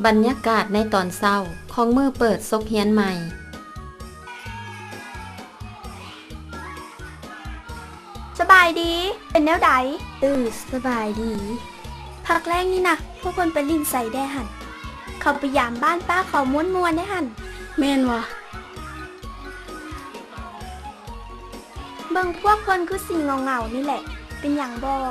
ບັນຍາກາດໃນຕອນເຊົ້າຂອງມື້ເປີດສົກຮຽນໃໝ່. ສະບາຍດີ, ເປັນແນວໃດ? ເອີ, ສະບາຍດີ. ພັກແລງນີ້ນະ, ພວກເພິ່ນໄປຫຼິ້ນໃສແດ່ຫັ້ນ? ເຂົາໄປຢາມບ້ານປ້າເຂົາມ່ວນໆເດ້ຫັ້ນ. ແມ່ນຫວາ? ເບິ່ງພວກເພິ່ນຄືຊິເຫງົາໆນີ້ແຫຼະ, ເປັນຫຍັງບໍ່?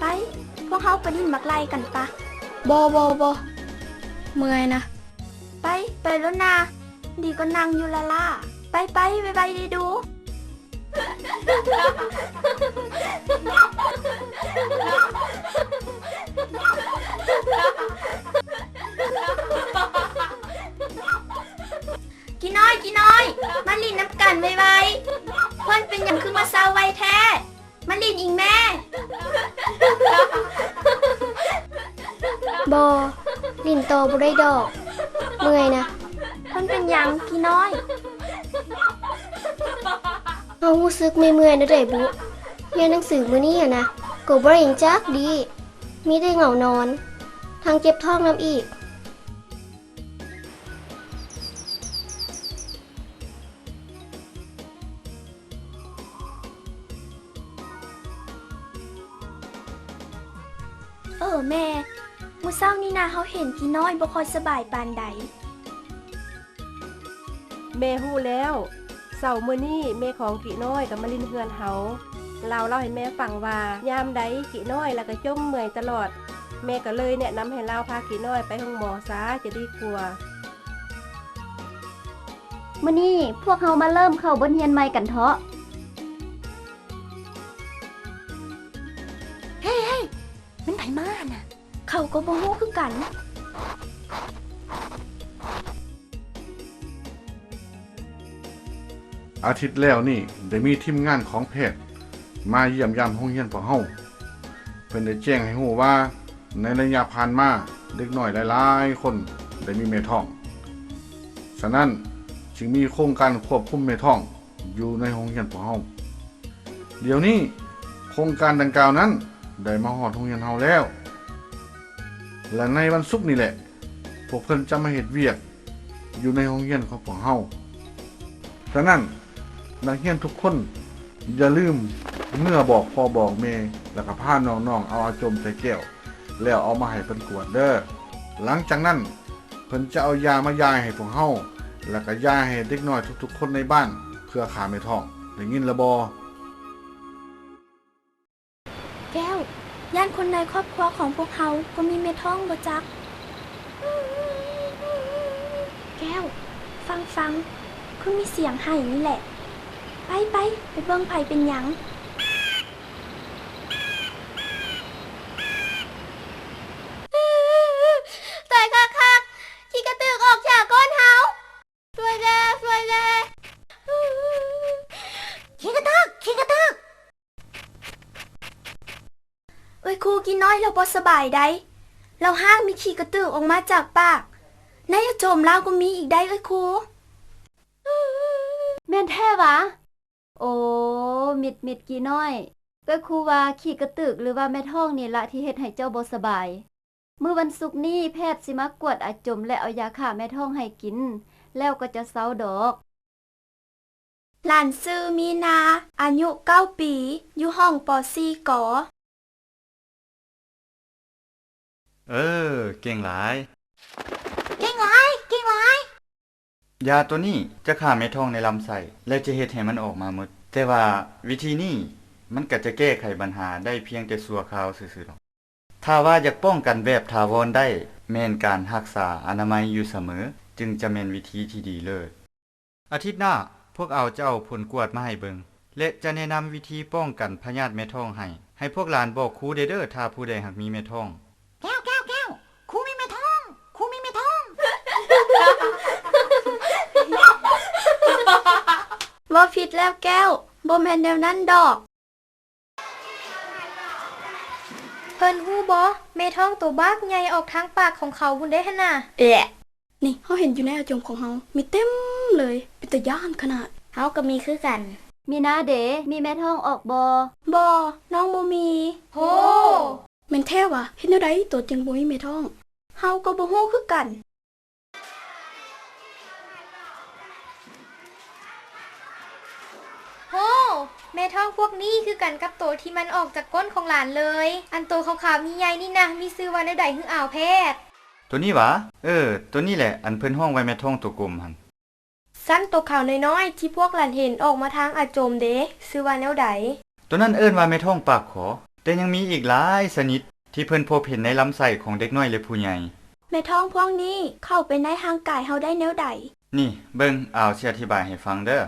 ໄປ, ພວກເຮົາໄປຫຼິ້ນໝາກໄລ່ກັນປະ. ບໍ່, ບໍ່, ບໍ່, ເມື່ອຍນະ. ໄປ, ໄປໂລດນາ, ດີກວ່ານັ່ງຢູ່ລ້າໆ. ໄປ, ໄປ, ໄວໆເດດູ. ກີນ້ອຍ, ກີນ້ອຍ, ມາຫຼິ້ນນຳກັນໄວໆ. ເພິ່ນເປັນຫຍັງຄືມາເຊົາໄວແທ້? ມາຫຼິ້ນອີກແມ້. ບໍ່, ຫຼິ້ນຕໍ່ບໍ່ໄດ້ດອກ, ເມື່ອຍນະ. ມັນເປັນຫຍັງ ກີນ້ອຍ? ເຮົາຮູ້ສຶກເມື່ອຍໆແນວໃດບຸ. ຮຽນໜັງສືມື້ນີ້ຫັ້ນນະ ກໍບໍ່ໄດ້ຫຍັງຈັກດີ້, ມີແຕ່ເຫງົານອນ, ທັງເຈັບທ້ອງນຳອີກ. ເອີແມ່, ມື້ເຊົ້ານີ້ນະ ເຮົາເຫັນກີນ້ອຍບໍ່ຄ່ອຍສະບາຍປານໃດ. ແມ່ຮູ້ແລ້ວ, ເຊົ້າມື້ນີ້ແມ່ຂອງກີນ້ອຍກໍມາຫຼິ້ນເຮືອນເຮົາ. ລາວເລົ່າໃຫ້ແມ່ຟັງວ່າ ຍາມໃດກີນ້ອຍລະກະຈົ່ມເມື່ອຍຕະຫຼອດ. ແມ່ກໍເລີຍແນະນຳໃຫ້ລາວພາກີນ້ອຍໄປໂຮງໝໍຊາ ຈະດີກວ່າ. ມື້ນີ້ພວກເຮົາມາເລີ່ມເຂົ້າບົດຮຽນໃໝ່ກັນເທາະ. ເຮີ້ຍ, ເຮີ້ຍ, ແມ່ນໃຜມາຫັ້ນນະ? ເຂົາກໍບໍ່ຮູ້ຄືກັນ. ອາທິດແລ້ວນີ້ ໄດ້ມີທີມງານຂອງແພດມາຢ້ຽມຢາມໂຮງຮຽນພວກເຮົາ. ເພິ່ນໄດ້ແຈ້ງໃຫ້ຮູ້ວ່າ ໃນໄລຍະຜ່ານມາ ເດັກນ້ອຍຫຼາຍໆຄົນໄດ້ມີແມ່ທ້ອງ. ສະນັ້ນ, ຈຶ່ງມີໂຄງການຄວບຄຸມແມ່ທ້ອງ ຢູ່ໃນໂຮງຮຽນພວກເຮົາ. ດຽວນີ້ໂຄງການດັ່ງກ່າວນັ້ນໄດ້ມາຮອດໂຮງຮຽນເຮົາແລ້ວ ແລະ ໃນວັນສຸກນີ້ແຫຼະ ພວກເພິ່ນຈະມາເຮັດວຽກຢູ່ໃນໂຮງຮຽນຂອງພວກເຮົາ. ສະນັ້ນ, ນັກຮຽນທຸກຄົນຢ່າລືມເມືອບອກພໍ່ບອກແມ່ ແລ້ວກໍພານ້ອງໆເອົາອາຈົມໃສ່ແກ້ວ ແລ້ວເອົາມາໃຫ້ເພິ່ນກວດເດີ້. ຫຼັງຈາກນັ້ນ, ເພິ່ນຈະເອົາຢາມາຢາຍໃຫ້ພວກເຮົາ ແລ້ວກະຢາຍໃຫ້ເດັກນ້ອຍທຸກໆຄົນໃນບ້ານ ເພື່ອຂ້າແມ່ທ້ອງ. ໄດ້ຍິນແລ້ວບໍ່? ແກ້ວ, ຢ້ານຄົນໃນຄອບຄົວຂອງພວກເຮົາກໍມີແມ່ທ້ອງບໍ່ຈັກ. ແກ້ວ, ຟັງ, ຟັງ, ຄືມີສຽງໄຫ້ນີ້ແຫຼະ. ໄປ, ໄປ, ໄປເບິ່ງໃຜເປັນຫຍັງ. ຕາຍຄັກໆ, ຂີ້ກະຕຶກອອກຈາກກ້ອນເຮົາ. ຊ່ວຍແດ່, ຊ່ວຍແດ່. ຂີ້ກະຕຶກ, ຂີ້ກະຕຶກ. ເອີຍຄູ, ກີນ້ອຍລາວບໍ່ສະບາຍໃດ໋. ລາວຮ້າງມີຂີ້ກະຕຶກອອກມາຈາກປາກ. ໃນອາຈົມລາວກໍມີອີກໃດ໋ ເອີຍຄູ. ແມ່ນແທ້ຫວາ? ໂອ, ມິດ, ມິດ, ກີນ້ອຍ. ເອື້ອຍຄູວ່າຂີ້ກະຕຶກ ຫຼືວ່າແມ່ທ້ອງນີ້ລະທີ່ເຮັດໃຫ້ເຈົ້າບໍ່ສະບາຍ. ມື້ວັນສຸກນີ້ແພດຊິມາກວດອາຈົມ ແລະ ເອົາຢາຂ້າແມ່ທ້ອງໃຫ້ກິນ, ແລ້ວກໍຈະເຊົາດອກ. ຫຼານຊື່ມີນາ, ອາຍຸເກົ້າປີ, ຢູ່ຫ້ອງ ປໍສີ່ ກ. ເອີ, ເກັ່ງຫຼາຍ. ເກັ່ງຫຼາຍ, ເກັ່ງຫຼາຍ. ຢາໂຕນີ້ຈະຂ້າແມ່ທ້ອງໃນລຳໄສ້ ແລະ ຈະເຮັດໃຫ້ມັນອອກມາໝົດ. ແຕ່ວ່າວິທີນີ້ມັນກະຈະແກ້ໄຂບັນຫາໄດ້ພຽງແຕ່ຊົ່ວຄາວຊື່ໆດອກ. ຖ້າວ່າຢາກປ້ອງກັນແບບຖາວອນໄດ້, ແມ່ນການຮັກສາອະນາໄມຢູ່ສະເໝີ ຈຶ່ງຈະແມ່ນວິທີທີ່ດີເລີດ. ອາທິດໜ້າ, ພວກເຮົາຈະເອົາຜົນກວດມາໃຫ້ເບິ່ງ ແລະ ຈະແນະນຳວິທີປ້ອງກັນພະຍາດແມ່ທ້ອງໃຫ້. ໃຫ້ພວກຫຼານບອກຄູແດ່ເດີ້ ຖ້າຜູ້ໃດຫາກມີແມ່ທ້ອງ. ແກ້ວ, ແກ້ວ, ແກ້ວ, ຄູມີແມ່ທ້ອງ, ຄູມີແມ່ທ້ອງ. ເວົ້າຜິດແລ້ວແກ້ວ, ບໍ່ແມ່ນແນວນັ້ນດອກ. ເພິ່ນຮູ້ບໍ່? ແມ່ທ້ອງໂຕບັກໃຫຍ່ອອກທາງປາກຂອງເຂົາພຸ້ນເດ້ຫັ້ນນະ. ແອະ! ນີ້ ເຮົາເຫັນຢູ່ໃນອາຈົມຂອງເຮົາ ມີເຕັມເລີຍ, ເປັນຕາຢ້ານຂະໜາດ. ເຮົາກໍມີຄືກັນ. ມີນາເດ ມີແມ່ທ້ອງອອກບໍ່? ບໍ່, ນ້ອງບໍ່ມີ. ໂຫ! ແມ່ນແທ້ຫວາ? ເຮັດແນວໃດໂຕຈຶ່ງບໍ່ມີແມ່ທ້ອງ? ເຮົາກໍບໍ່ຮູ້ຄືກັນ. ໂຫ! ແມ່ທ້ອງພວກນີ້ຄືກັນກັບໂຕທີ່ມັນອອກຈາກກົ້ນຂອງຫຼານເລີຍ. ອັນໂຕຂາວໆ ມີໃຫຍ່ນີ້ນະ ມີຊື່ວ່າແນວໃດຫື ອາວແພດ? ໂຕນີ້ຫວາ? ເອີ, ໂຕນີ້ແຫຼະ ອັນເພິ່ນຮ້ອງວ່າແມ່ທ້ອງໂຕກົມຫັ້ນ. ຊັ້ນໂຕຂາວນ້ອຍໆ ທີ່ພວກຫຼານເຫັນອອກມາທາງອາຈົມເດ ຊື່ວ່າແນວໃດ? ໂຕນັ້ນເອີ້ນວ່າແມ່ທ້ອງປາກຂໍ, ແຕ່ຍັງມີອີກຫຼາຍຊະນິດທີ່ເພິ່ນພົບເຫັນໃນລຳໄສ້ຂອງເດັກນ້ອຍ ແລະ ຜູ້ໃຫຍ່. ແມ່ທ້ອງພວກນີ້ເຂົ້າໄປໃນຮ່າງກາຍເຮົາໄດ້ແນວໃດ? ນີ້ເບິ່ງ, ອາວຊິອະທິບາຍໃຫ້ຟັງເດີ.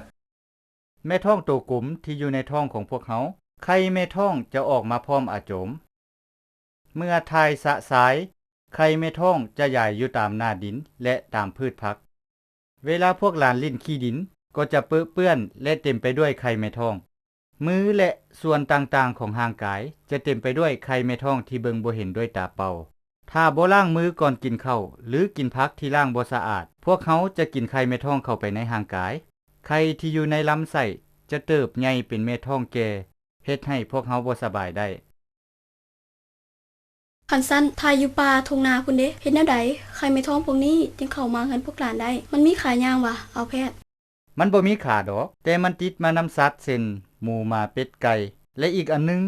ແມ່ທ້ອງໂຕກົມທີ່ຢູ່ໃນທ້ອງຂອງພວກເຮົາ, ໄຂ່ແມ່ທ້ອງຈະອອກມາພ້ອມອາຈົມ. ເມື່ອຖ່າຍຊະຊາຍ, ໄຂ່ແມ່ທ້ອງຈະຢາຍຢູ່ຕາມໜ້າດິນ ແລະ ຕາມພືດຜັກ. ເວລາພວກຫຼານຫຼິ້ນຂີ້ດິນ, ກໍຈະເປິເປື້ອນ ແລະ ເຕັມໄປດ້ວຍໄຂ່ແມ່ທ້ອງ. ມື ແລະ ສ່ວນຕ່າງໆຂອງຮ່າງກາຍ ຈະເຕັມໄປດ້ວຍໄຂ່ແມ່ທ້ອງທີ່ເບິ່ງບໍ່ເຫັນດ້ວຍຕາເປົ່າ. ຖ້າບໍ່ລ້າງມືກ່ອນກິນເຂົ້າ ຫຼື ກິນຜັກທີ່ລ້າງບໍ່ສະອາດ, ພວກເຮົາຈະກິນໄຂ່ແມ່ທ້ອງເຂົ້າໄປໃນຮ່າງກາຍ. ໄຂ່ທີ່ຢູ່ໃນລຳໄສ້ຈະເຕີບໃຫຍ່ເປັນແມ່ທ້ອງແກ່, ເຮັດໃຫ້ພວກເຮົາບໍ່ສະບາຍໄດ້. ຄັນຊັ້ນ, ຖ້າຢູ່ປ່າທົ່ງນາພຸ້ນເດ, ເຮັດແນວໃດໄຂ່ແມ່ທ້ອງພວກນີ້ຈຶ່ງເຂົ້າມາເຮືອນພວກຫຼານໄດ້? ມັນມີຂາຍ່າງຫວາ, ອາວແພດ? ມັນບໍ່ມີຂາດອກ, ແຕ່ມັນຕິດມານຳສັດເຊັ່ນ ໝູ, ໝາ, ເປັດ, ໄກ່ ແລະ ອີກອັນໜຶ່ງ,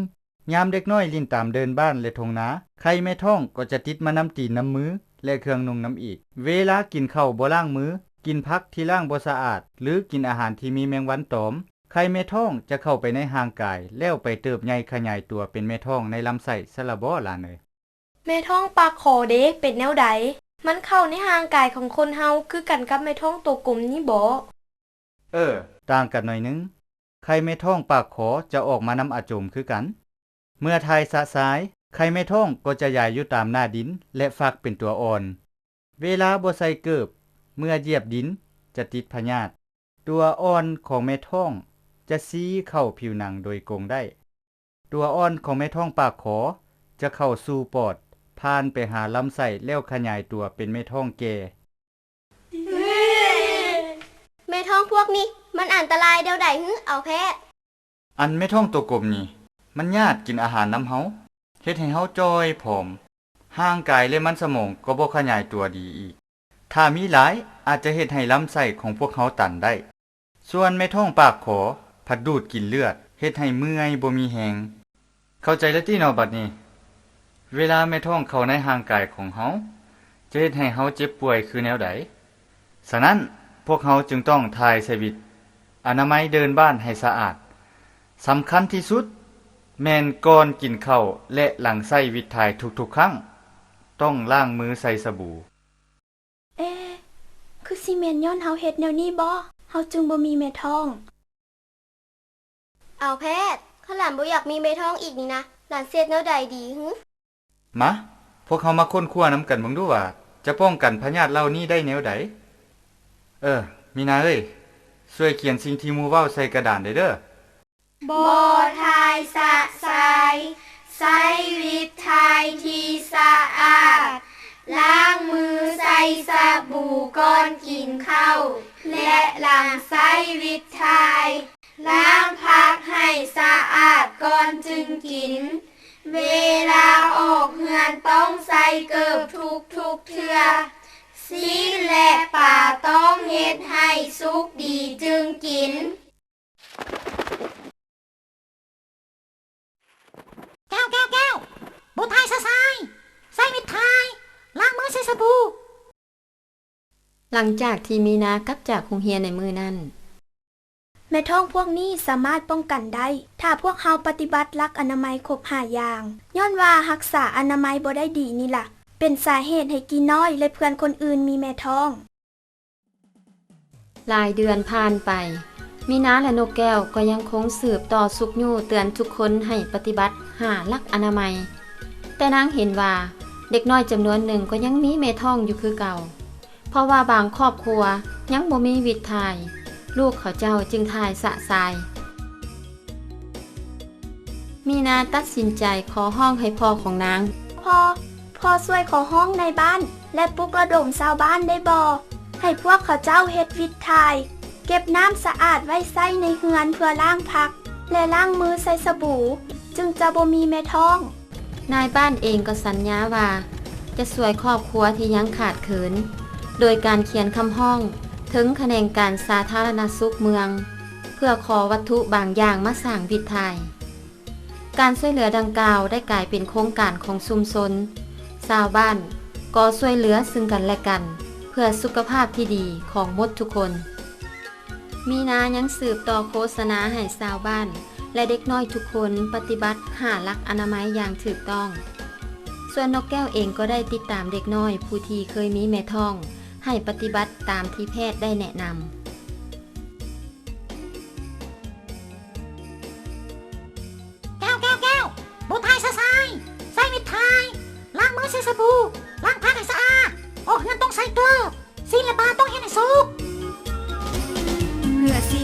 ຍາມເດັກນ້ອຍຫຼິ້ນຕາມເດີ່ນບ້ານ ແລະ ທົ່ງນາ, ໄຂ່ແມ່ທ້ອງກໍຈະຕິດມານຳຕີນ, ນຳມື ແລະ ເຄື່ອງນຸ່ງນຳອີກ. ເວລາກິນເຂົ້າບໍ່ລ້າງມື, ກິນຜັກທີ່ລ້າງບໍ່ສະອາດ ຫຼື ກິນອາຫານທີ່ມີແມງວັນຕອມ, ໄຂ່ແມ່ທ້ອງຈະເຂົ້າໄປໃນຮ່າງກາຍ ແລ້ວໄປເຕີບໃຫຍ່ຂະຫຍາຍຕົວເປັນແມ່ທ້ອງໃນລຳໄສ້ຊັ້ນລະບໍຫຼານເອີຍ. ແມ່ທ້ອງປາກຂໍເດ ເປັນແນວໃດ? ມັນເຂົ້າໃນຮ່າງກາຍຂອງຄົນເຮົາຄືກັນກັບແມ່ທ້ອງໂຕກົມນີ້ບໍ? ເອີ, ຕ່າງກັນໜ້ອຍໜຶ່ງ. ໄຂ່ແມ່ທ້ອງປາກຂໍຈະອອກມານຳອາຈົມຄືກັນ. ເມື່ອຖ່າຍຊະຊາຍ, ໄຂ່ແມ່ທ້ອງກໍຈະຢາຍຢູ່ຕາມໜ້າດິນ ແລະ ຟັກເປັນຕົວອ່ອນ. ເວລາບໍ່ໃສ່ເກີບ, ເມື່ອຢຽບດິນຈະຕິດພະຍາດ. ຕົວອ່ອນຂອງແມ່ທ້ອງຈະຊີເຂົ້າຜິວໜັງໂດຍກົງໄດ້. ຕົວອ່ອນຂອງແມ່ທ້ອງປາກຂໍຈະເຂົ້າສູ່ປອດ, ຜ່ານໄປຫາລຳໄສ້ ແລ້ວຂະຫຍາຍຕົວເປັນແມ່ທ້ອງແກ່. ແມ່ທ້ອງພວກນີ້ມັນອັນຕະລາຍແນວໃດຫື ອາວແພດ? ອັນແມ່ທ້ອງໂຕກົມນີ້ ມັນຍາດກິນອາຫານນຳເຮົາ, ເຮັດໃຫ້ເຮົາຈ່ອຍຜອມ, ຮ່າງກາຍ ແລະ ມັນສະໝອງກໍບໍ່ຂະຫຍາຍຕົວດີອີກ. ຖ້າມີຫຼາຍ ອາດຈະເຮັດໃຫ້ລຳໄສ້ຂອງພວກເຮົາຕັນໄດ້. ສ່ວນແມ່ທ້ອງປາກຂໍ ພັດດູດກິນເລືອດ, ເຮັດໃຫ້ເມື່ອຍບໍ່ມີແຮງ. ເຂົ້າໃຈແລ້ວຕິເນາະບັດນີ້? ເວລາແມ່ທ້ອງເຂົ້າໃນຮ່າງກາຍຂອງເຮົາ ຈະເຮັດໃຫ້ເຮົາເຈັບປ່ວຍຄືແນວໃດ? ສະນັ້ນ, ພວກເຮົາຈຶ່ງຕ້ອງຖ່າຍໃສ່ວິດ, ອະນາໄມເດີ່ນບ້ານໃຫ້ສະອາດ. ສຳຄັນທີ່ສຸດແມ່ນກ່ອນກິນເຂົ້າ ແລະ ຫຼັງໃຊ້ວິດຖ່າຍທຸກໆຄັ້ງ ຕ້ອງລ້າງມືໃສ່ສະບູ. ເອ, ຄືຊິແມ່ນຍ້ອນເຮົາເຮັດແນວນີ້ບໍ? ເຮົາຈຶ່ງບໍ່ມີແມ່ທ້ອງ. ອາວແພດ, ຄັນຫຼານບໍ່ຢາກມີແມ່ທ້ອງອີກນີ້ນະ, ຫຼານຊິເຮັດແນວໃດດີຫື? ມາ, ພວກເຮົາມາຄົ້ນຄວ້ານຳກັນເບິ່ງດູວ່າ ຈະປ້ອງກັນພະຍາດເຫຼົ່ານີ້ໄດ້ແນວໃດ? ເອີ, ມີນາເອີຍ, ຊ່ວຍຂຽນສິ່ງທີ່ໝູ່ເວົ້າໃສ່ກະດານໄດ້ເດີ້. ບໍ່ຖ່າຍຊະຊາຍ, ໃຊ້ວິດຖ່າຍທີ່ສະອາດ, ລ້າງມືໃສ່ສະບູກ່ອນກິນເຂົ້າ ແລະ ຫຼັງໃຊ້ວິດຖ່າຍ, ລ້າງຜັກໃຫ້ສະອາດກ່ອນຈຶ່ງກິນ, ເວລາອອກເຮືອນຕ້ອງໃສ່ເກີບທຸກໆເທື່ອ, ຊີ້ນ ແລະ ປາຕ້ອງເຮັດໃຫ້ສຸກດີຈຶ່ງກິນ. ແກ້ວ, ແກ້ວ, ແກ້ວ! ບໍ່ຖ່າຍຊະຊາຍ, ໃຊ້ວິດຖ່າຍ, ລ້າງມືໃສ່ສະບູ. ຫຼັງຈາກທີ່ມີນາກັບຈາກໂຮງຮຽນໃນມື້ນັ້ນ, ແມ່ທ້ອງພວກນີ້ສາມາດປ້ອງກັນໄດ້ ຖ້າພວກເຮົາປະຕິບັດຫຼັກອະນາໄມຄົບຫ້າຢ່າງ, ຍ້ອນວ່າຮັກສາອະນາໄມບໍ່ໄດ້ດີນີ້ລະ ເປັນສາເຫດໃຫ້ກີນ້ອຍ ແລະ ເພື່ອນຄົນອື່ນມີແມ່ທ້ອງ. ຫຼາຍເດືອນຜ່ານໄປ, ມີນາ ແລະ ນົກແກ້ວກໍຍັງຄົງສືບຕໍ່ຊຸກຍູ້ເຕືອນທຸກຄົນໃຫ້ປະຕິບັດຫ້າຫຼັກອະນາໄມ. ແຕ່ນາງເຫັນວ່າເດັກນ້ອຍຈຳນວນໜຶ່ງກໍຍັງມີແມ່ທ້ອງຢູ່ຄືເກົ່າ, ເພາະວ່າບາງຄອບຄົວຍັງບໍ່ມີວິດຖ່າຍ, ລູກເຂົາເຈົ້າຈຶ່ງຖ່າຍຊະຊາຍ. ມີນາຕັດສິນໃຈຂໍຮ້ອງໃຫ້ພໍ່ຂອງນາງ. ພໍ່, ພໍ່ຊ່ວຍຂໍຮ້ອງນາຍບ້ານ ແລະ ປຸກລະດົມຊາວບ້ານໄດ້ບໍ່ ໃຫ້ພວກເຂົາເຈົ້າເຮັດວິດຖ່າຍ, ເກັບນ້ຳສະອາດໄວ້ໃຊ້ໃນເຮືອນເພື່ອລ້າງຜັກ ແລະ ລ້າງມືໃສ່ສະບູ, ຈຶ່ງຈະບໍ່ມີແມ່ທ້ອງ. ນາຍບ້ານເອງກໍສັນຍາວ່າຈະຊ່ວຍຄອບຄົວທີ່ຍັງຂາດເຂີນ ໂດຍການຂຽນຄຳຮ້ອງເຖິງຂະແໜງການສາທາລະນະສຸກເມືອງ ເພື່ອຂໍວັດຖຸບາງຢ່າງມາສ້າງວິດຖ່າຍ. ການຊ່ວຍເຫຼືອດັ່ງກ່າວໄດ້ກາຍເປັນໂຄງການຂອງຊຸມຊົນ, ຊາວບ້ານກໍຊ່ວຍເຫຼືອຊຶ່ງກັນແລະກັນ ເພື່ອສຸຂະພາບທີ່ດີຂອງໝົດທຸກຄົນ. ມີນາຍັງສືບຕໍ່ໂຄສະນາໃຫ້ຊາວບ້ານ ແລະ ເດັກນ້ອຍທຸກຄົນປະຕິບັດຫ້າຫຼັກອະນາໄມຢ່າງຖືກຕ້ອງ. ສ່ວນນົກແກ້ວເອງກໍໄດ້ຕິດຕາມເດັກນ້ອຍຜູ້ທີ່ເຄີຍມີແມ່ທ້ອງ ໃຫ້ປະຕິບັດຕາມທີ່ແພດໄດ້ແນະນຳ. ແກ້ວ, ແກ້ວ, ແກ້ວ, ບໍ່ຖ່າຍຊະຊາຍ, ໃຊ້ມິດຖ່າຍ, ລ້າງມືໃສ່ສະບູ, ລ້າງຜັກໃຫ້ສະອາດ, ອອກເຮືອນຕ້ອງໃສ່ເກີບ, ຊີ້ນ ແລະ ປາຕ້ອງເຮັດໃຫ້ສຸກ. ເພື່ອຊີ